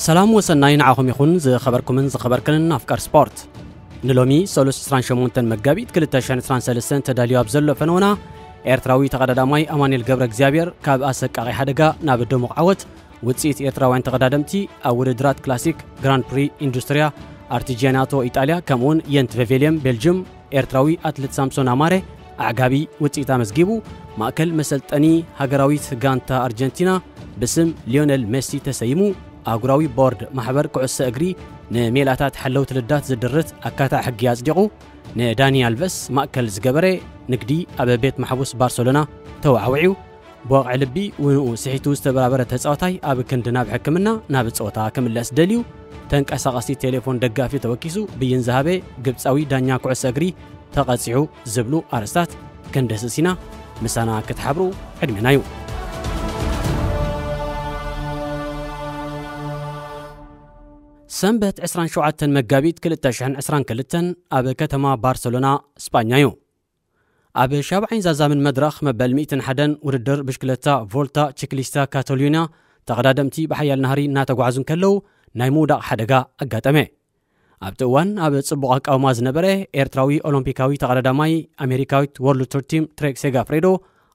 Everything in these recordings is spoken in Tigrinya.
ሰላም ወሰናይ ንዓኹም ይኹን፣ ዝኸበርኩምን ዝኸበርክንን ኣፍቃር ስፖርት። ንሎሚ ሰሉስ ዕስራን ሸሞንተን መጋቢት ክልተ ሽሕን ዕስራን ሰለስተን ተዳልዩ ኣብ ዘሎ ፈነወና፣ ኤርትራዊ ተቐዳዳማይ ኣማኑኤል ገብረ እግዚኣብሔር ካብ ኣሰቃቒ ሓደጋ ናብ ድሙቕ ዓወት፣ ውጽኢት ኤርትራውያን ተቐዳደምቲ ኣብ ውድድራት ክላሲክ ግራንድ ፕሪ ኢንዱስትሪያ ኣርቲጂያናቶ ኢጣልያ፣ ከምኡውን የንት ቬቬልየም ቤልጅም፣ ኤርትራዊ ኣትሌት ሳምሶን ኣማረ ኣዕጋቢ ውጽኢት ኣመዝጊቡ፣ ማእከል መሰልጠኒ ሃገራዊት ጋንታ ኣርጀንቲና ብስም ሊዮነል ሜሲ ተሰይሙ፣ ኣህጉራዊ ቦርድ ማሕበር ኩዕሶ እግሪ ንሜላታት ሓለውቲ ልዳት ዝድርት ኣካታዕ ሕጊ ኣጽዲቑ፣ ንዳኒ ኣልቨስ ማእከል ዝገበረ ንግዲ ኣብ ቤት ማሕቡስ ባርሰሎና ተዋዕዊዑ፣ ብወቕዒ ልቢ ውንኡ ስሒቱ ዝተበራበረ ተጻዋታይ ኣብ ክንዲ ናብ ሕክምና ናብ ጸወታ ክምለስ ደልዩ፣ ተንቀሳቐሲ ቴሌፎን ደጋፊ ተወኪሱ ብይን ዝሃበ ግብጻዊ ዳኛ ኩዕሶ እግሪ ተቐጺዑ ዝብሉ ኣርእስታት ክንድህስስ ኢና። ምሳና ክትሓብሩ ዕድሜና እዩ። ሰንበት ዕስራን ሸውዓተን መጋቢት ክልተ ሽሕን ዕስራን ክልተን ኣብ ከተማ ባርሰሎና ስጳኛ እዩ። ኣብ ሻብዓይን ዛዛምን መድረኽ መበል ሚእትን ሓደን ውድድር ብሽክለታ ቮልታ ቺክሊስታ ካታሎኒያ ተቐዳደምቲ ብሓያል ናህሪ እናተጓዓዙ እንከለዉ ናይ ምውዳቕ ሓደጋ ኣጋጠመ። ኣብቲ እዋን ኣብ ጽቡቕ ኣቃውማ ዝነበረ ኤርትራዊ ኦሎምፒካዊ ተቐዳዳማይ ኣሜሪካዊት ወርልድ ቱር ቲም ትሬክ ሴጋፍሬዶ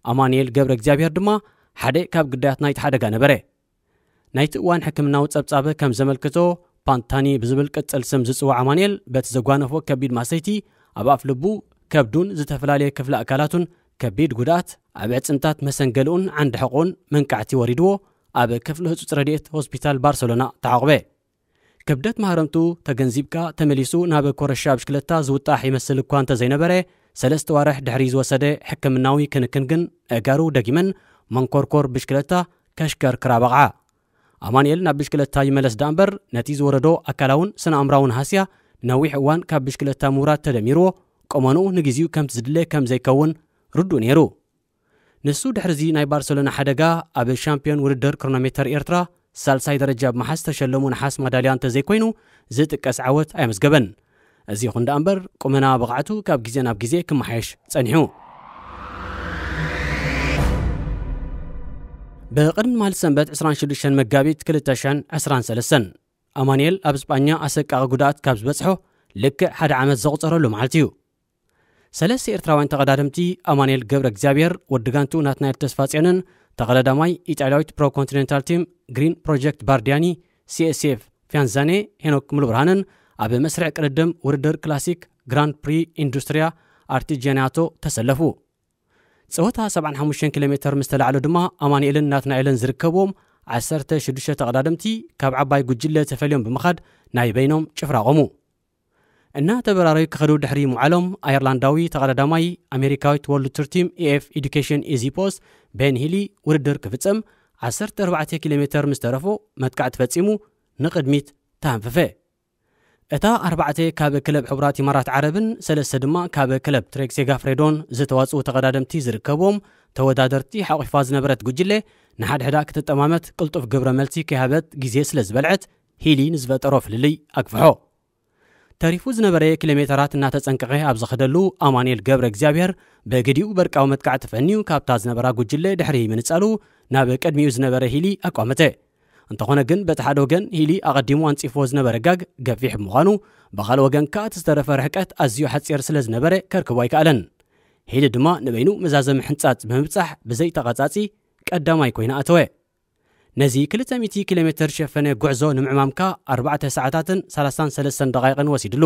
ኣማኑኤል ገብረ እግዚኣብሔር ድማ ሓደ ካብ ግዳያት ናይቲ ሓደጋ ነበረ። ናይቲ እዋን ሕክምናዊ ጸብጻብ ከም ዘመልክቶ፣ ፓንታኒ ብዝብል ቅጽል ስም ዝጽዋዕ ኣማኑኤል በቲ ዘጓነፎ ከቢድ ማሰይቲ ኣብ ኣፍ ልቡ፣ ከብዱን ዝተፈላለየ ክፍለ ኣካላቱን ከቢድ ጉድኣት፣ ኣብ ዕጽምታት መሰንገልኡን ዓንዲ ሕቖኡን መንቃዕቲ ወሪድዎ ኣብ ክፍሊ ህጹጽ ረድኤት ሆስፒታል ባርሰሎና ተዓቑበ። ክብደት ማህረምቱ ተገንዚብካ ተመሊሱ ናብ ኮረሻ ብሽክለታ ዝውጣሕ ይመስል እኳ እንተዘይነበረ፣ ሰለስተ ዋርሕ ድሕሪ ዝወሰደ ሕክምናዊ ክንክን ግን ኣእጋሩ ደጊመን መንኮርኮር ብሽክለታ ከሽከርክራ በቕዓ። ኣማኑኤል ናብ ብሽክለታ ይመለስ ደኣ እምበር፣ ነቲ ዝወረዶ ኣካላውን ስነ ኣእምራውን ሃስያ ነዊሕ እዋን ካብ ብሽክለታ ምውራድ ተደሚርዎ፣ ቁመንኡ ንግዜኡ ከምቲ ዝድለ ከም ዘይከውን ርዱእ ነይሩ። ንሱ ድሕሪዚ ናይ ባርሰሎና ሓደጋ ኣብ ሻምፒዮን ውድድር ክሮኖሜተር ኤርትራ ሳልሳይ ደረጃ ብምሓዝ ዝተሸለሙ ነሓስ ማዳልያ እንተዘይኮይኑ ዝጥቀስ ዓወት ኣየመዝገበን። እዚ ይኹን ደኣ እምበር፣ ቁመና ብቕዓቱ ካብ ግዜ ናብ ግዜ ክመሓየሽ ጸኒሑ። ብቕድሚ ትማሊ ሰንበት ዕስራን ሽዱሽተን መጋቢት ክልተ ሽሕን ዕስራን ሰለስተን ኣማኑኤል ኣብ ስጳኛ ኣሰቃቒ ጉድኣት ካብ ዝበጽሖ ልክዕ ሓደ ዓመት ዘቑጸረሉ መዓልቲ እዩ። ሰለስተ ኤርትራውያን ተቐዳደምቲ ኣማኑኤል ገብረ እግዚኣብሔር፣ ወዲ ጋንቱ ናትናኤል ተስፋጽዮንን ተቐዳዳማይ ኢጣልያዊት ፕሮ ኮንቲኔንታል ቲም ግሪን ፕሮጀክት ባርዲያኒ ሲኤስኤፍ ፊያንዛኔ ሄኖክ ሙሉብርሃንን ኣብ መስርዕ ቅድድም ውድድር ክላሲክ ግራንድ ፕሪ ኢንዱስትሪያ ኣርቲጂያናቶ ተሰለፉ። ጸወታ ሰብዓን ሓሙሽተን ኪሎ ሜተር ምስ ተላዕሎ ድማ ኣማኑኤልን ናትናኤልን ዝርከብዎም ዓሰርተ ሽዱሽተ ተቐዳደምቲ ካብ ዓባይ ጉጅለ ተፈልዮም ብምኻድ ናይ በይኖም ጭፍራ ቆሙ። እናተበራረዩ ክኸዱ ድሕሪ ምውዓሎም፣ ኣየርላንዳዊ ተቐዳዳማይ ኣሜሪካዊት ወርልድ ቱር ቲም ኢኤፍ ኤዱኬሽን ኢዚ ፖስት ቤን ሂሊ ውድድር ክፍጸም ዓሰርተ ኣርባዕተ ኪሎ ሜተር ምስ ተረፎ መጥቃዕቲ ፈጺሙ ንቕድሚት ተሃንፈፈ። እታ ኣርባዕተ ካብ ክለብ ሕቡራት ኢማራት ዓረብን ሰለስተ ድማ ካብ ክለብ ትሬክ ሴጋፍሬዶን ዝተዋጽኡ ተቐዳደምቲ ዝርከብዎም ተወዳደርቲ ሓቑፋ ዝነበረት ጉጅለ ንሓድሕዳ ክትጠማመት ቅልጡፍ ግብረ መልሲ ከይሃበት ግዜ ስለ ዝበልዐት ሂሊ ንዝፈጠሮ ፍልልይ ኣግፍሖ። ተሪፉ ዝነበረ ኪሎ ሜተራት እናተጸንቀቐ ኣብ ዝኸደሉ ኣማኑኤል ገብረ እግዚኣብሔር ብግዲኡ በርቃዊ መጥቃዕቲ ፈንዩ ካብታ ዝነበራ ጉጅለ ድሕሪ ምንጻሉ ናብ ቅድሚኡ ዝነበረ ሂሊ ኣቋመተ። እንተኾነ ግን በቲ ሓደ ወገን ሂሊ ኣቐዲሙ ኣንጺፍዎ ዝነበረ ጋግ ገፊሕ ብምዃኑ ብኻልእ ወገን ከኣ እቲ ዝተረፈ ርሕቀት ኣዝዩ ሓጺር ስለ ዝነበረ ከርክቦ ኣይከኣለን። ሂሊ ድማ ንበይኑ መዛዘሚ ሕንጻጽ ብምብጻሕ ብዘይተቐጻጺ ቀዳማይ ኮይና ኣተወ። ነዚ ክልተ ሚእቲ ኪሎ ሜተር ዝሸፈነ ጉዕዞ ንምዕማምካ ኣርባዕተ ሰዓታትን ሰላሳን ሰለስተን ደቓይቕን ወሲድሉ።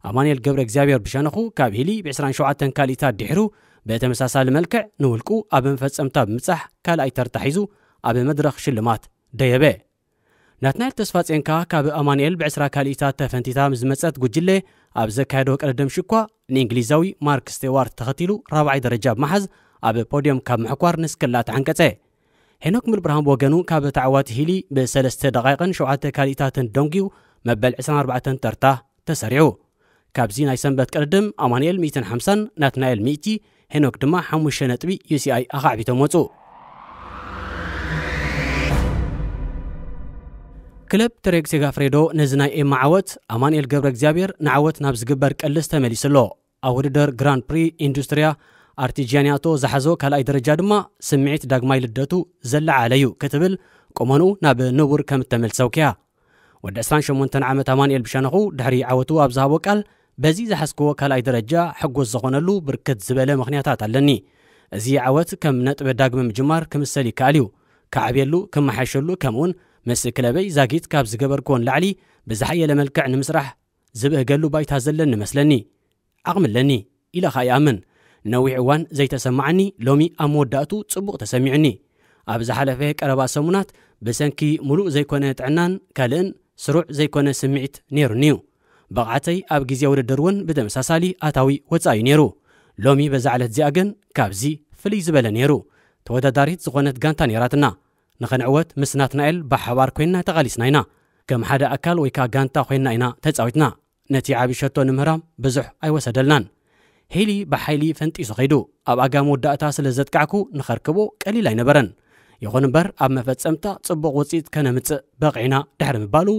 ኣማኑኤል ገብረ እግዚኣብሔር ብሸነኹ ካብ ሂሊ ብ ዕስራን ሸውዓተን ካልኢታት ድሒሩ ብተመሳሳሊ መልክዕ ንውልቁ ኣብ መፈጸምታ ብምብጻሕ ካልኣይ ተርታ ሒዙ ኣብ መድረኽ ሽልማት ደየበ። ናትናኤል ተስፋጽዮንካ ካብ ኣማኑኤል ብ ዕስራ ካልኢታት ተፈንቲታ ምስ ዝመጸት ጉጅለ ኣብ ዘካየዶ ቅድድም ሽኳ ንእንግሊዛዊ ማርክ ስቴዋርት ተኸቲሉ ራብዓይ ደረጃ ብምሓዝ ኣብ ፖድዮም ካብ ምሕኳር ንስክላ ተዓንቀጸ። ሄኖክ ሙሉብርሃን ብወገኑ ካብ ተዓዋቲ ሂሊ ብሰለስተ ደቓይቕን ሸውዓተ ካልኢታትን ደንጉዩ መበል ዕስራን ኣርባዕተን ተርታ ተሰሪዑ። ካብዚ ናይ ሰንበት ቅድድም ኣማኑኤል ሚእትን ሓምሳን፣ ናትናኤል ሚእቲ፣ ሄኖክ ድማ ሓሙሽተ ነጥቢ ዩሲኣይ ኣኻዕቢቶም ወጹ። ክለብ ትሬክ ሴጋፍሬዶ ነዚ ናይ ኤማ ዓወት ኣማኑኤል ገብረ እግዚኣብሔር ንዓወት ናብ ዝግበር ቅልስ ተመሊሱ ኣሎ። ኣብ ውድድር ግራንድ ፕሪ ኢንዱስትሪያ ኣርቲጂያንያቶ ዝሓዞ ካልኣይ ደረጃ ድማ ስምዒት ዳግማይ ልደቱ ዘለዓዓለ እዩ ክትብል ቁመንኡ ናብ ንቡር ከም እተመልሰ ኣውኪያ። ወዲ ዕስራን ሸሞንተን ዓመት ኣማኑኤል ብሸነኹ ድሕሪ ዓወቱ ኣብ ዝሃቦ ቃል፣ በዚ ዝሓዝክዎ ካልኣይ ደረጃ ሕጉስ ዝኾነሉ ብርክት ዝበለ ምኽንያታት ኣለኒ። እዚ ዓወት ከም ነጥቢ ዳግመ ምጅማር ክምሰል ይከኣል እዩ። ክዓብየሉ፣ ክመሓሸሉ፣ ከምኡውን ምስ ክለበይ ዛጊት ካብ ዝገበርክዎ ንላዕሊ ብዝሓየለ መልክዕ ንምስራሕ ዝብህገሉ ባይታ ዘለኒ መስለኒ። ዓቕሚ ኣለኒ ኢለ ኸኣ ይኣምን። ነዊሕ እዋን ዘይተሰማዓኒ ሎሚ ኣብ መወዳእቱ ጽቡቕ ተሰሚዑኒ። ኣብ ዝሓለፈ ቀረባ ሰሙናት ብሰንኪ ምሉእ ዘይኮነ ጥዕናን ካልእን ስሩዕ ዘይኮነ ስምዒት ነይሩኒ እዩ። ብቕዓተይ ኣብ ግዜ ውድድር እውን ብተመሳሳሊ ኣታዊ ወጻኢ እዩ ነይሩ። ሎሚ በዛ ዕለት እዚኣ ግን ካብዚ ፍልይ ዝበለ ነይሩ። ተወዳዳሪት ዝኾነት ጋንታ ነይራትና። ንኸንዕወት ምስ ናትናኤል ብሓባር ኮይንና ተቓሊስና ኢና። ከም ሓደ ኣካል ወይ ከኣ ጋንታ ኮይንና ኢና ተጻዊትና። ነቲ ዓቢ ሸቶ ንምህራም ብዙሕ ኣይወሰደልናን። ሄሊ ብሓይሊ ፈንጢሱ ኸይዱ። ኣብ ኣጋ መወዳእታ ስለ ዘጥቃዕኩ ንኸርክቦ ቀሊል ኣይነበረን። ይኹን እምበር ኣብ መፈጸምታ ጽቡቕ ውጽኢት ከነምጽእ በቒዕና ድሕሪ ምባሉ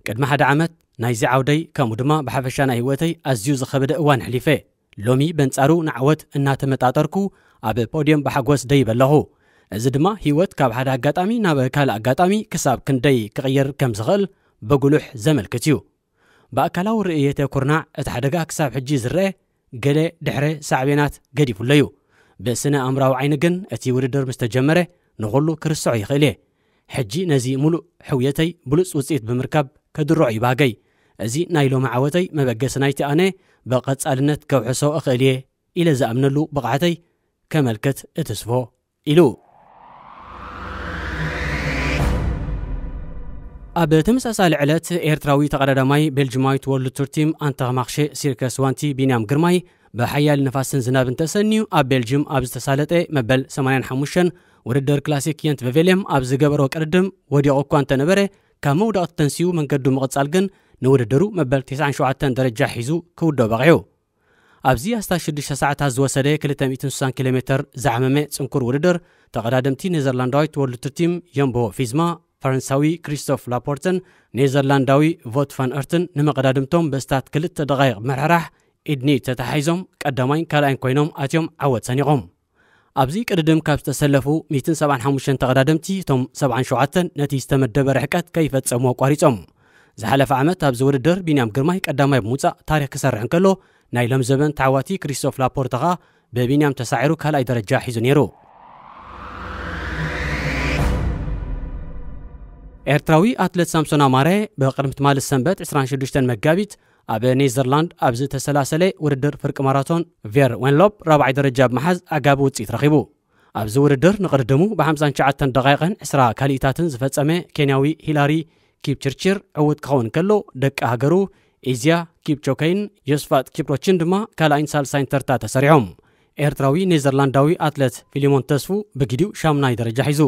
ቅድሚ ሓደ ዓመት ናይዚ ዓውደይ ከምኡ ድማ ብሓፈሻ ናይ ህይወተይ ኣዝዩ ዝኸበደ እዋን ኣሕሊፈ። ሎሚ በንጻሩ ንዓወት እናተመጣጠርኩ ኣብ ፖድየም ብሓጎስ ደይበ ኣለኹ። እዚ ድማ ህይወት ካብ ሓደ ኣጋጣሚ ናብ ካልእ ኣጋጣሚ ክሳብ ክንደይ ክቕየር ከም ዝኽእል ብጉሉሕ ዘመልክት እዩ። ብኣካላዊ ርእየተ ኩርናዕ እቲ ሓደጋ ክሳብ ሕጂ ዝረአ ገለ ድሕረ ሳዕቤናት ገዲፉለዩ። ብስነ ኣእምራዊ ዓይኒ ግን እቲ ውድድር ምስ ተጀመረ ንኹሉ ክርስዖ ይኽእል እየ። ሕጂ ነዚ ሙሉእ ሕውየተይ ብሉጽ ውጽኢት ብምርካብ ከድርዖ ይባገይ። እዚ ናይ ሎሚ ዓወተይ መበገሲ ናይቲ ኣነ ብቐጻልነት ከውሕሶ እኽእል እየ ኢለ ዝኣምነሉ ብቕዓተይ ከመልክት እትስፎ ኢሉ። ኣብ ተመሳሳሊ ዕለት ኤርትራዊ ተቐዳዳማይ ቤልጅማዊት ወርልድ ቱር ቲም ኣንተኸማኽሸ ሲርከስ ዋንቲ ቢንያም ግርማይ ብሓያል ንፋስን ዝናብን ተሰንዩ ኣብ ቤልጅም ኣብ ዝተሳለጠ መበል ሰማንያን ሓሙሽተን ውድድር ክላሲክ የንት ቨቬልየም ኣብ ዝገበሮ ቅድድም ወዲቑ እኳ እንተነበረ ካብ መውደቕቲ ተንሲኡ መንገዱ ምቕጻል ግን ንውድድሩ መበል ተስዓን ሸውዓተን ደረጃ ሒዙ ክውድኦ በቒዑ። ኣብዚ ኣስታት ሽዱሽተ ሰዓታት ዝወሰደ ክልተ ሚእትን ስሳን ኪሎ ሜተር ዝዓመመ ጽንኩር ውድድር ተቐዳደምቲ ኔዘርላንዳዊት ወርልድ ቱር ቲም ጀምቦ ፊዝማ ፈረንሳዊ ክሪስቶፍ ላፖርትን ኔዘርላንዳዊ ቮት ፋን እርትን ንመቐዳድምቶም ብእስታት ክልተ ደቓይቕ ምሕርራሕ ኢድኒ ተታሒዞም ቀዳማይን ካልኣይን ኮይኖም ኣትዮም ዓወት ሰኒቖም። ኣብዚ ቅድድም ካብ ዝተሰለፉ ሚእትን ሰብዓን ሓሙሽተን ተቐዳደምቲ እቶም ሰብዓን ሸውዓተን ነቲ ዝተመደበ ርሕቀት ከይፈጸሙ ኣቋሪጾም። ዝሓለፈ ዓመት ኣብዚ ውድድር ቢንያም ግርማይ ቀዳማይ ብምውጻእ ታሪኽ ክሰርሕ እንከሎ ናይ ሎም ዘበን ተዓዋቲ ክሪስቶፍ ላፖርተ ኸኣ ብቢንያም ተሳዒሩ ካልኣይ ደረጃ ሒዙ ነይሩ። ኤርትራዊ ኣትለት ሳምሶን ኣማረ ብቕድሚ ትማሊ ሰንበት ዕስራን ሽዱሽተን መጋቢት ኣብ ኔዘርላንድ ኣብ ዝተሰላሰለ ውድድር ፍርቂ ማራቶን ቬር ዌንሎፕ ራብዓይ ደረጃ ብምሓዝ ኣጋቢ ውጽኢት ረኺቡ። ኣብዚ ውድድር ንቕድድሙ ብ ሓምሳን ትሽዓተን ደቓይቕን ዕስራ ካልኢታትን ዝፈጸመ ኬንያዊ ሂላሪ ኪፕችርቺር ዕዉት ክኸውን ከሎ ደቂ ሃገሩ ኢዝያ ኪፕቾከይን ዮስፋት ኪፕሮችን ድማ ካልኣይን ሳልሳይን ተርታ ተሰሪዖም። ኤርትራዊ ኔዘርላንዳዊ ኣትለት ፊሊሞን ተስፉ ብግዲኡ ሻምናይ ደረጃ ሒዙ።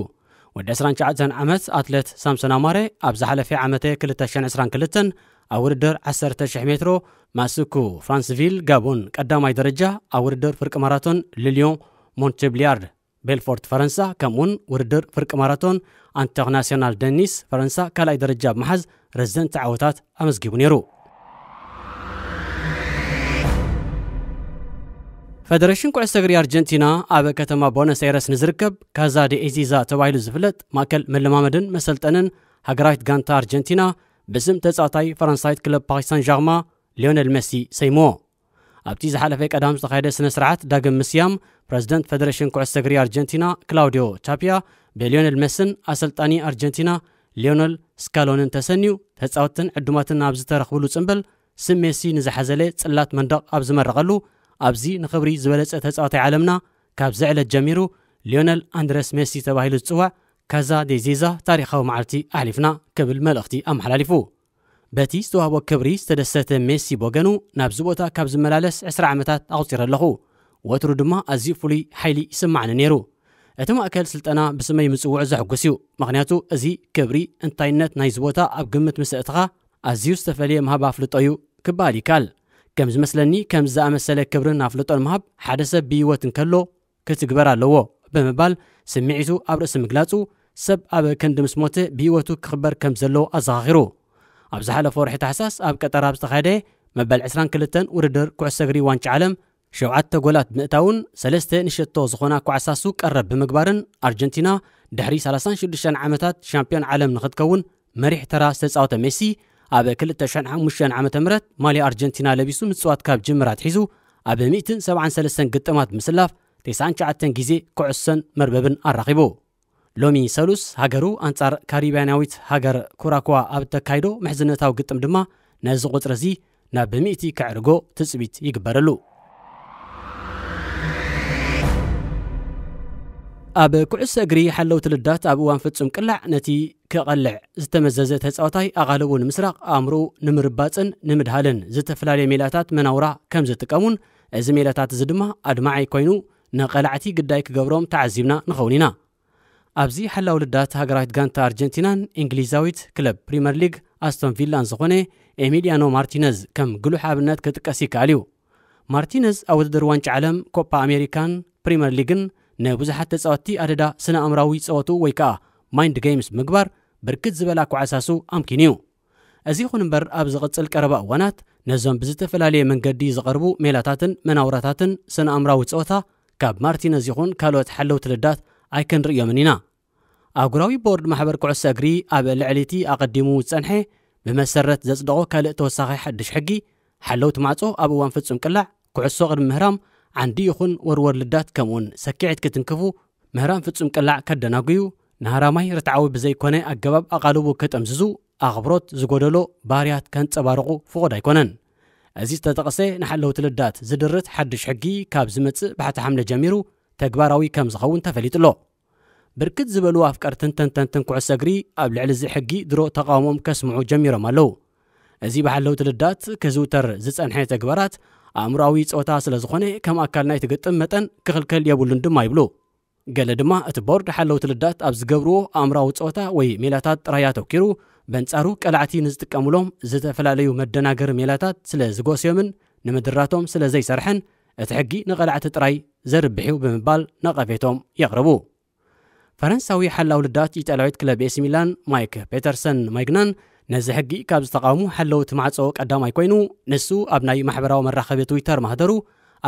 ወዲ ዕስራን ትሽዓተን ዓመት ኣትለት ሳምሶን ኣማረ ኣብ ዝሓለፈ ዓመተ ክልተ ሽሕን ዕስራን ክልተን ኣብ ውድድር ዓሰርተ ሽሕ ሜትሮ ማስኩ ፍራንስቪል ጋቦን ቀዳማይ ደረጃ፣ ኣብ ውድድር ፍርቂ ማራቶን ልልዮን ሞንቴብሊያርድ ቤልፎርት ፈረንሳ ከምኡውን ውድድር ፍርቂ ማራቶን ኢንተርናሲዮናል ደኒስ ፈረንሳ ካልኣይ ደረጃ ብምሓዝ ረዘንቲ ዓወታት ኣመዝጊቡ ነይሩ። ፈደረሽን ኩዕሶ እግሪ ኣርጀንቲና ኣብ ከተማ ቦነስ ኣይረስ ንዝርከብ ካዛ ደ ኤዚዛ ተባሂሉ ዝፍለጥ ማእከል መለማመድን መሰልጠንን ሃገራዊት ጋንታ ኣርጀንቲና ብስም ተጻዋታይ ፈረንሳዊት ክለብ ፓሪስ ሳን ዣርማ ሊዮነል መሲ ሰይምዎ። ኣብቲ ዝሓለፈ ቀዳም ዝተኻየደ ስነ ስርዓት ዳግም ምስያም ፕረዚደንት ፈደረሽን ኩዕሶ እግሪ ኣርጀንቲና ክላውዲዮ ታፒያ ብሊዮነል መሲን ኣሰልጣኒ ኣርጀንቲና ሊዮነል ስካሎንን ተሰንዩ ተጻወትን ዕዱማትን ኣብ ዝተረኽብሉ ጽምብል ስም ሜሲ ንዝሓዘለ ጽላት መንደቕ ኣብ ዝመረቐሉ ኣብዚ ንኽብሪ ዝበለጸ ተጻዋታይ ዓለምና ካብዚ ዕለት ጀሚሩ ሊዮነል ኣንድረስ ሜሲ ተባሂሉ ዝጽዋዕ ካዛ ዴ ዜዛ ታሪኻዊ መዓልቲ ኣሕሊፍና ክብል መልእኽቲ ኣመሓላሊፉ። በቲ ዝተዋህቦ ክብሪ ዝተደሰተ ሜሲ ብወገኑ ናብዚ ቦታ ካብ ዝመላለስ ዕስራ ዓመታት ኣቑጺረ ኣለኹ። ወትሩ ድማ ኣዝዩ ፍሉይ ሓይሊ ይስማዓኒ ነይሩ። እቲ ማእከል ስልጠና ብስመይ ምጽውዑ ዘሕጉስ እዩ፣ ምኽንያቱ እዚ ክብሪ እንታይነት ናይዚ ቦታ ኣብ ግምት ምስ ኣእትኻ ኣዝዩ ዝተፈልየ ምሃብ ኣፍልጦ እዩ ክበሃል ይከኣል። ከም ዝመስለኒ ከምዚ ዝኣመሰለ ክብርን ኣፍልጦን ምሃብ ሓደ ሰብ ብህይወት እንከሎ ክትግበር ኣለዎ ብምባል ስምዒቱ ኣብ ርእሲ ምግላጹ ሰብ ኣብ ክንዲ ምስ ሞተ ብህይወቱ ክኽበር ከም ዘለዎ ኣዘኻኺሩ። ኣብ ዝሓለፈ ወርሒ ታሕሳስ ኣብ ቀጠር ኣብ ዝተኻየደ መበል ዕስራን ክልተን ውድድር ኩዕሶ እግሪ ዋንጫ ዓለም ሸውዓተ ጎላት ብምእታውን ሰለስተ ንሸቶ ዝኾና ኳዕሳሱ ቀረብ ብምግባርን ኣርጀንቲና ድሕሪ ሰላሳን ሽዱሽተን ዓመታት ሻምፒዮን ዓለም ንኽትከውን መሪሕ ተራ ዝተጻወተ ሜሲ፣ ኣብ ክልተ ሽሕን ሓሙሽተን ዓመተ ምህረት ማልያ ኣርጀንቲና ለቢሱ ምጽዋት ካብ ጅምር ኣትሒዙ፣ ኣብ ሚእትን ሰብዓን ሰለስተን ግጥማት ብምስላፍ፣ ተስዓን ትሽዓተን ግዜ ኩዕሶን መርበብን ኣራኺቡ። ሎሚ ሰሉስ ሃገሩ ኣንጻር ካሪብያናዊት ሃገር ኩራኩዋ ኣብ እተካይዶ ምሕዝነታዊ ግጥም ድማ ነዚ ቁጽሪ እዚ ናብ ሚእቲ ከዕርጎ ትጽቢት ይግበረሉ። ኣብ ኩዕሶ እግሪ ሓለውቲ ልዳት ኣብ እዋን ፍጹም ቅላዕ ነቲ ክቐልዕ ዝተመዘዘ ተጻዋታይ ኣቓልቡ ንምስራቕ፣ ኣእምሮኡ ንምርባጽን ንምድሃልን ዝተፈላለየ ሜላታት መናውራ ከም ዝጥቀሙን፣ እዚ ሜላታት እዚ ድማ ኣድማዒ ኮይኑ ንቐላዕቲ ግዳይ ክገብሮም ተዓዚብና ንኸውን ኢና። ኣብዚ ሓላው ልዳት ሃገራዊት ጋንታ ኣርጀንቲናን እንግሊዛዊት ክለብ ፕሪመር ሊግ ኣስቶን ቪላን ዝኾነ ኤሚሊያኖ ማርቲነዝ ከም ግሉሕ ኣብነት ክጥቀስ ይከኣል እዩ። ማርቲነዝ ኣብ ውድድር ዋንጫ ዓለም፣ ኮፓ ኣሜሪካን ፕሪመር ሊግን ንብዙሓት ተጻወትቲ ኣደዳ ስነ ኣእምራዊ ጸወቱ ወይ ከኣ ማይንድ ጌምስ ምግባር ብርክት ዝበላ ኮዓሳሱ ኣምኪኑ እዩ። እዚ ይኹን እምበር፣ ኣብ ዝቕጽል ቀረባ እዋናት ነዞም ብዝተፈላለየ መንገዲ ዝቐርቡ ሜላታትን መናውራታትን ስነ ኣእምራዊ ጸወታ ካብ ማርቲነዝ ይኹን ካልኦት ሓለውቲ ልዳት ኣይክንርእዮምን ኢና። ኣህጉራዊ ቦርድ ማሕበር ኩዕሶ እግሪ ኣብ ልዕሊ እቲ ኣቐዲሙ ዝጸንሐ ብመሰረት ዘጽደቖ ካልእ ተወሳኺ ሓድሽ ሕጊ፣ ሓለውቲ ማዕጾ ኣብ እዋን ፍጹም ቅላዕ ኩዕሶ ቅድሚ ምህራም ዓንዲ ይኹን ወርወር ልዳት ከምኡውን ሰኪዐት ክትንክፉ ምህራም ፍጹም ቅላዕ ከደናጉዩ፣ ንሃራማይ ርትዓዊ ብዘይኮነ ኣገባብ ኣቓልቡ ክጥምዝዙ ኣኽብሮት ዝጎደሎ ባህርያት ከንጸባርቑ ፍቑድ ኣይኮነን። እዚ ዝተጠቕሰ ንሓለውቲ ልዳት ዝድርት ሓድሽ ሕጊ ካብ ዝመጽእ ባሕቲ ሓምለ ጀሚሩ ተግባራዊ ከም ዝኸውን ተፈሊጡ ኣሎ። ብርክት ዝበሉ ኣፍቀርትን ተንተንትን ኩዕሶ እግሪ ኣብ ልዕሊ እዚ ሕጊ ድሮ ተቓውሞም ከስምዑ ጀሚሮም ኣለዉ። እዚ ብሓለውቲ ልዳት ክዝውተር ዝጸንሐ ተግባራት ኣእምሮኣዊ ጸወታ ስለ ዝኾነ ከም ኣካል ናይቲ ግጥም መጠን ክኽልከል የብሉን ድማ ይብሉ። ገለ ድማ እቲ ቦርድ ሓለውቲ ልዳት ኣብ ዝገብርዎ ኣእምሮኣዊ ጸወታ ወይ ሜላታት ጥራይ ኣተኪሩ፣ በንጻሩ ቀላዕቲ ንዝጥቀሙሎም ዝተፈላለዩ መደናገሪ ሜላታት ስለ ዝጎስዮምን ንምድራቶም ስለ ዘይሰርሐን እቲ ሕጊ ንቐላዕቲ ጥራይ ዘርብሕ እዩ ብምባል ነቐፌቶም የቕርቡ። ፈረንሳዊ ሓላው ልዳት ኢጣልያዊት ክለብ ኤሲ ሚላን ማይክ ፔተርሰን ማይግናን ነዚ ሕጊ ካብ ዝተቓወሙ ሓለውቲ ማዕጾ ቀዳማይ ኮይኑ፣ ንሱ ኣብ ናይ ማሕበራዊ መራኸቢ ትዊተር ማህደሩ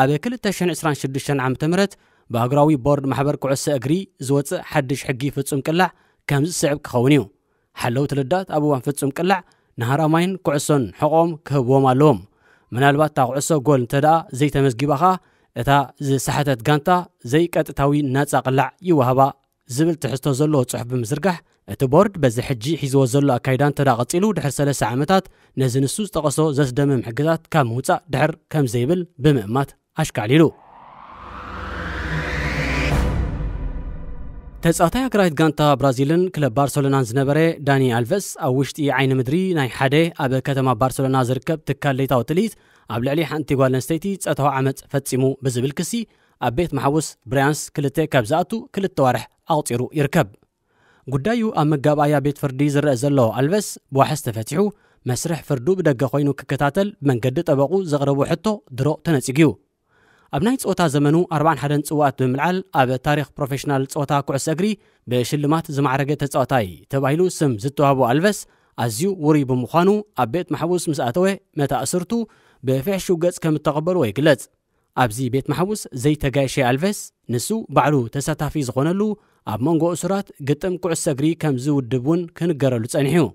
ኣብ ክልተ ሽሕን ዕስራን ሽዱሽተን ዓመተ ምህረት ብኣህጉራዊ ቦርድ ማሕበር ኩዕሶ እግሪ ዝወጽእ ሓድሽ ሕጊ ፍጹም ቅላዕ ከም ዝስዕብ ክኸውን እዩ። ሓለውቲ ልዳት ኣብ እዋን ፍጹም ቅላዕ ንሃራማይን ኩዕሶን ሕቖም ክህብዎም ኣለዎም። ምናልባት እታ ኩዕሶ ጎል እንተ ደኣ ዘይተመዝጊባ ኸኣ፣ እታ ዝሰሓተት ጋንታ ዘይቀጥታዊ ናጻ ቅላዕ ይወሃባ ዝብል ትሕዝቶ ዘለዎ ጽሑፍ ብምዝርጋሕ፣ እቲ ቦርድ በዚ ሕጂ ሒዝዎ ዘሎ ኣካይዳ እንተ ደኣ ቀጺሉ፣ ድሕሪ ሰለስተ ዓመታት ነዚ ንሱ ዝጠቐሶ ዘስደምም ሕግታት ካብ ምውጻእ ድሕር ከም ዘይብል ብምእማት ኣሽካዕሊሉ። ተጻዋታይ ሃገራዊት ጋንታ ብራዚልን ክለብ ባርሰሎናን ዝነበረ ዳኒ ኣልቨስ፣ ኣብ ውሽጢ ዓይኒ ምድሪ ናይ ሓደ ኣብ ከተማ ባርሰሎና ዝርከብ ትካል ለይታዊ ትልሂት ኣብ ልዕሊ ሓንቲ ጓል ኣንስተይቲ ጾታዊ ዓመጽ ፈጺሙ ብዝብል ክሲ ኣብ ቤት መሓውስ ብራያንስ ክልተ ካብ ዝኣቱ ክልተ ዋርሕ ኣቑጺሩ ይርከብ። ጉዳዩ ኣብ መጋባእያ ቤት ፍርዲ ዝረአ ዘሎ ኣልቨስ ብዋሕስ ተፈቲሑ፣ መስርሕ ፍርዱ ብደገ ኮይኑ ክከታተል ብመንገዲ ጠበቑ ዘቕረቦ ሕቶ ድሮ ተነጺጉ እዩ። ኣብ ናይ ጸወታ ዘመኑ ኣርባዓን ሓደን ጽዋኣት ብምልዓል ኣብ ታሪኽ ፕሮፌሽናል ጸወታ ኩዕሶ እግሪ ብሽልማት ዝማዕረገ ተጻዋታይ ተባሂሉ ስም ዝተዋህቦ ኣልቨስ ኣዝዩ ውሩይ ብምዃኑ ኣብ ቤት ማሕቡስ ምስ ኣተወ መታእስርቱ ብፍሕሹው ገጽ ከም እተቐበልዎ ይግለጽ። ኣብዚ ቤት ማሕቡስ ዘይተጋየሸ ኣልቨስ ንሱ ባዕሉ ተሳታፊ ዝኾነሉ ኣብ መንጎ እሱራት ግጥም ኩዕሶ እግሪ ከም ዝውድብ እውን ክንገረሉ ጸኒሑ እዩ።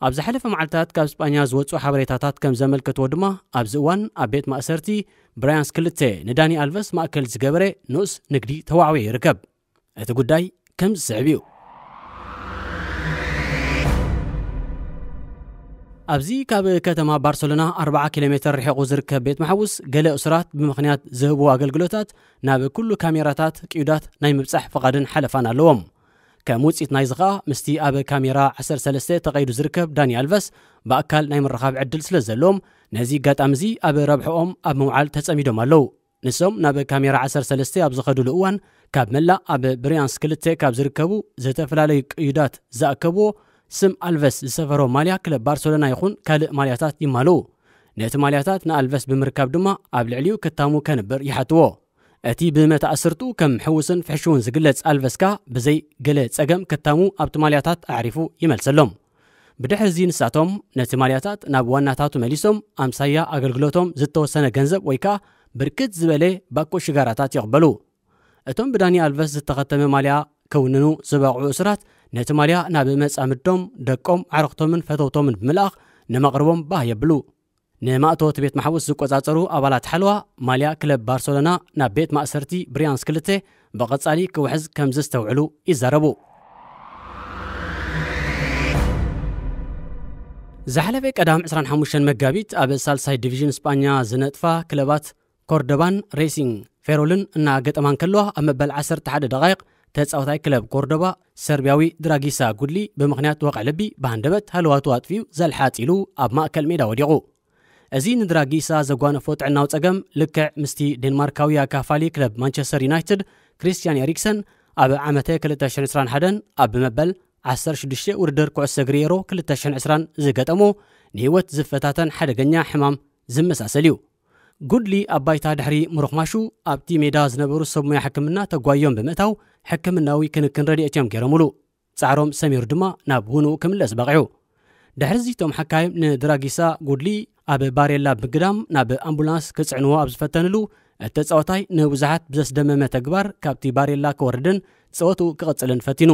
ኣብ ዝሓለፈ መዓልታት ካብ ስጳኛ ዝወጹ ሓበሬታታት ከም ዘመልከትዎ ድማ ኣብዚ እዋን ኣብ ቤት ማእሰርቲ ብራያንስ ክልተ ንዳኒ ኣልቨስ ማእከል ዝገበረ ንኡስ ንግዲ ተዋዕውዮ ይርከብ። እቲ ጉዳይ ከም ዝስዕብ እዩ። ኣብዚ ካብ ከተማ ባርሰሎና ኣርባዓ ኪሎ ሜተር ርሒቑ ዝርከብ ቤት ማሕቡስ ገለ እሱራት ብምኽንያት ዝህብዎ ኣገልግሎታት ናብ ኩሉ ካሜራታት ቅዩዳት ናይ ምብጻሕ ፍቓድን ሓለፋን ኣለዎም። ከም ውጽኢት ናይዚ ኸኣ ምስቲ ኣብ ካሜራ ዓሰርተ ሰለስተ ተቐይዱ ዝርከብ ዳኒ ኣልቨስ ብኣካል ናይ ምርኻብ ዕድል ስለ ዘለዎም ነዚ ኣጋጣሚ እዚ ኣብ ረብሕኦም ኣብ ምውዓል ተጸሚዶም ኣለዉ። ንሶም ናብ ካሜራ ዓሰርተ ሰለስተ ኣብ ዝኸድሉ እዋን ካብ መላእ ኣብ ብሪያንስ ክልተ ካብ ዝርከቡ ዝተፈላለዩ ቅዩዳት ዝኣከብዎ ስም ኣልቨስ ዝሰፈሮ ማልያ ክለብ ባርሰሎና ይኹን ካልእ ማልያታት ይማልኡ። ነቲ ማልያታት ንኣልቨስ ብምርካብ ድማ ኣብ ልዕሊኡ ክታሙ ከንብር ይሓትዎ። እቲ ብመተኣስርቱ ከም ሕውስን ፍሕሹውን ዝግለጽ ኣልቨስካ ብዘይ ገለ ጸገም ክታሙ ኣብቲ ማልያታት ኣዕሪፉ ይመልሰሎም። ብድሕሪ እዚ ንሳቶም ነቲ ማልያታት ናብ ዋናታቱ መሊሶም ኣምሳያ ኣገልግሎቶም ዝተወሰነ ገንዘብ ወይ ከኣ ብርክት ዝበለ ባኮ ሽጋራታት ይቕበሉ። እቶም ብዳኒ ኣልቨስ ዝተኸተመ ማልያ ከውንኑ ዝበቕዑ እሱራት ነቲ ማልያ ናብ መጻምዶም፣ ደቆም፣ ዓረኽቶምን ፈተውቶምን ብምልኣኽ ንመቕርቦም ባህ የብሉ። ንማእቶት ቤት ማሕቡስ ዝቆጻጸሩ ኣባላት ሓለዋ ማልያ ክለብ ባርሰሎና ናብ ቤት ማእሰርቲ ብሪያንስ ክልተ ብቐጻሊ ክውሕዝ ከም ዘስተውዕሉ ይዛረቡ። ዝሓለፈ ቀዳም ዕስራን ሓሙሽተን መጋቢት ኣብ ሳልሳይ ዲቪዥን ስጳኛ ዝነጥፋ ክለባት ኮርደባን ሬሲንግ ፌሮልን እናገጠማ እንከለዋ፣ ኣብ መበል ዓሰርተ ሓደ ደቓይቕ ተጻዋታይ ክለብ ኮርደባ ሰርቢያዊ ድራጊሳ ጉድሊ ብምኽንያት ወቕዒ ልቢ ብሃንደበት ሃለዋቱ ኣጥፊኡ ዘልሓጥ ኢሉ ኣብ ማእከል ሜዳ ወዲቑ። እዚ ንድራጊሳ ዘጓነፎ ጥዕናዊ ጸገም ልክዕ ምስቲ ዴንማርካዊ ኣካፋሊ ክለብ ማንቸስተር ዩናይትድ ክሪስትያን ኤሪክሰን ኣብ ዓመተ ክልተ ሽሕን ዕስራን ሓደን ኣብ መበል ዓሰርተ ሽዱሽተ ውድድር ኩዕሶ እግሪ ኤሮ ክልተ ሽሕን ዕስራን ዝገጠሞ ንህይወት ዝፈታተን ሓደገኛ ሕማም ዝመሳሰል እዩ። ጉድሊ ኣብ ባይታ ድሕሪ ምሩኽማሹ ኣብቲ ሜዳ ዝነበሩ ሰብ ሞያ ሕክምና ተጓዮም ብምእታው ሕክምናዊ ክንክን ረድኤት እዮም ገይሮምሉ። ጻዕሮም ሰሚሩ ድማ ናብ ውንኡ ክምለስ በቒዑ። ድሕሪ እዚ እቶም ሓካይም ንድራጊሳ ጉድሊ ኣብ ባሬላ ብምግዳም ናብ ኣምቡላንስ ክጽዕንዎ ኣብ ዝፈተንሉ፣ እቲ ተጻዋታይ ንብዙሓት ብዘስደመመ ተግባር ካብቲ ባሬላ ክወርድን ጸወትኡ ክቕጽልን ፈቲኑ።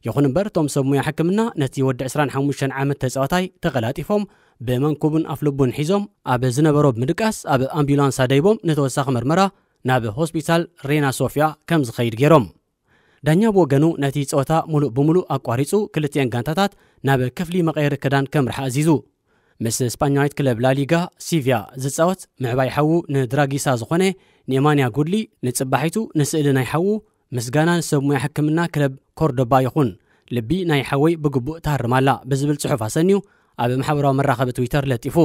ይኹን እምበር እቶም ሰብ ሞያ ሕክምና ነቲ ወዲ ዕስራን ሓሙሽተን ዓመት ተጻዋታይ ተቐላጢፎም ብመንኩቡን ኣፍልቡን ሒዞም ኣብ ዝነበሮ ብምድቃስ ኣብ ኣምቡላንስ ኣደይቦም ንተወሳኺ መርመራ ናብ ሆስፒታል ሬና ሶፊያ ከም ዝኸይድ ገይሮም። ዳኛ ብወገኑ ነቲ ጸወታ ሙሉእ ብሙሉእ ኣቋሪጹ ክልቲኤን ጋንታታት ናብ ክፍሊ መቐየሪ ክዳን ከምርሓ ኣዚዙ። ምስ ስጳኛዊት ክለብ ላሊጋ ሲቪያ ዝጻወት ምዕባይ ሓዉ ንድራጊሳ ዝኾነ ኔማንያ ጉድሊ ንጽባሒቱ ንስእሊ ናይ ሓዉ ምስጋና ንሰብ ሞያ ሕክምና ክለብ ኮርዶባ ይኹን ልቢ ናይ ሓወይ ብግቡእ ትሃርም ኣላ ብዝብል ጽሑፍ ኣሰንዩ ኣብ ማሕበራዊ መራኸቢ ትዊተር ለጢፉ።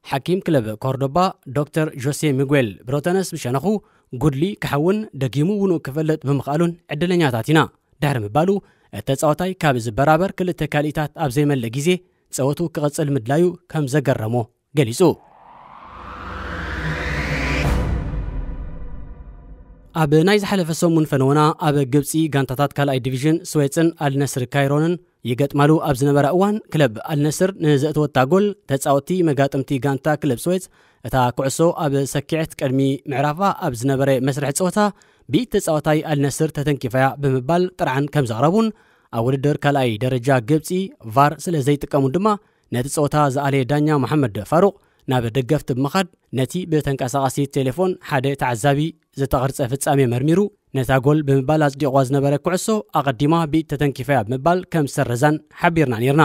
ሓኪም ክለብ ኮርዶባ ዶክተር ጆሴ ሚጉዌል ብሮተነስ ብሸነኹ ጉድሊ ክሓውን ደጊሙ ውንኡ ክፈልጥ ብምኽኣሉን ዕድለኛታት ኢና ድሕሪ ምባሉ፣ እቲ ተጻዋታይ ካብ ዝበራበር ክልተ ካልኢታት ኣብ ዘይመልእ ግዜ ጸወቱ ክቕጽል ምድላዩ ከም ዘገረሞ ገሊጹ። ኣብ ናይ ዝሓለፈ ሰሙን ፈነወና ኣብ ግብጺ ጋንታታት ካልኣይ ዲቪዥን ስዌጽን ኣልነስር ካይሮንን ይገጥማሉ ኣብ ዝነበራ እዋን ክለብ ኣልነስር ንዘእተወታ ጎል ተጻወትቲ መጋጥምቲ ጋንታ ክለብ ስዌጽ እታ ኩዕሶ ኣብ ሰኪዐት ቅድሚ ምዕራፋ ኣብ ዝነበረ መስርሕ ጸወታ ብኢድ ተጻዋታይ ኣልነስር ተተንኪፋያ ብምባል ጥርዓን ከም ዘቕረቡን ኣብ ውድድር ካልኣይ ደረጃ ግብጺ ቫር ስለ ዘይጥቀሙ ድማ ነቲ ጸወታ ዝኣለየ ዳኛ መሓመድ ፋሩቕ ናብ ደገፍቲ ብምኻድ ነቲ ብተንቀሳቓሲ ቴሌፎን ሓደ ተዓዛቢ ዝተቐርጸ ፍጻሜ መርሚሩ ነታ ጎል ብምባል ኣጽዲቕዋ ዝነበረ ኩዕሶ ኣቐዲማ ብኢድ ተተንኪፋያ ብምባል ከም ዝሰረዛን ሓቢርና ነይርና።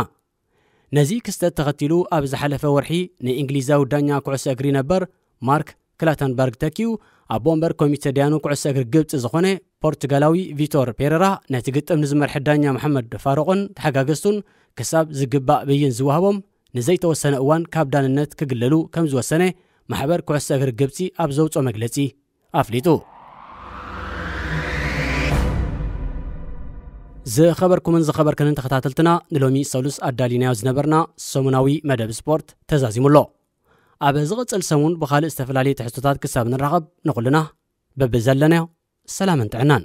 ነዚ ክስተት ተኸቲሉ ኣብ ዝሓለፈ ወርሒ ንእንግሊዛዊ ዳኛ ኩዕሶ እግሪ ነበር ማርክ ክላተንበርግ ተኪኡ ኣብ ወንበር ኮሚተ ዳያኑ ኩዕሶ እግሪ ግብጺ ዝኾነ ፖርቱጋላዊ ቪቶር ፔሬራ ነቲ ግጥም ንዝመርሐ ዳኛ መሓመድ ፋሩቕን ተሓጋገዝቱን ክሳብ ዝግባእ ብይን ዝወሃቦም ንዘይተወሰነ እዋን ካብ ዳንነት ክግለሉ ከም ዝወሰነ ማሕበር ኩዕሶ እግሪ ግብጺ ኣብ ዘውፅኦ መግለጺ ኣፍሊጡ። ዝኸበርኩምን ዝኸበርክንን ተኸታተልትና ንሎሚ ሰሉስ ኣዳሊናዮ ዝነበርና ሰሙናዊ መደብ ስፖርት ተዛዚሙ ኣሎ። ኣብ ዝቕጽል ሰሙን ብኻልእ ዝተፈላለየ ትሕዝቶታት ክሳብ ንራኸብ ንኹልና በብዘለናዮ ሰላምን ጥዕናን።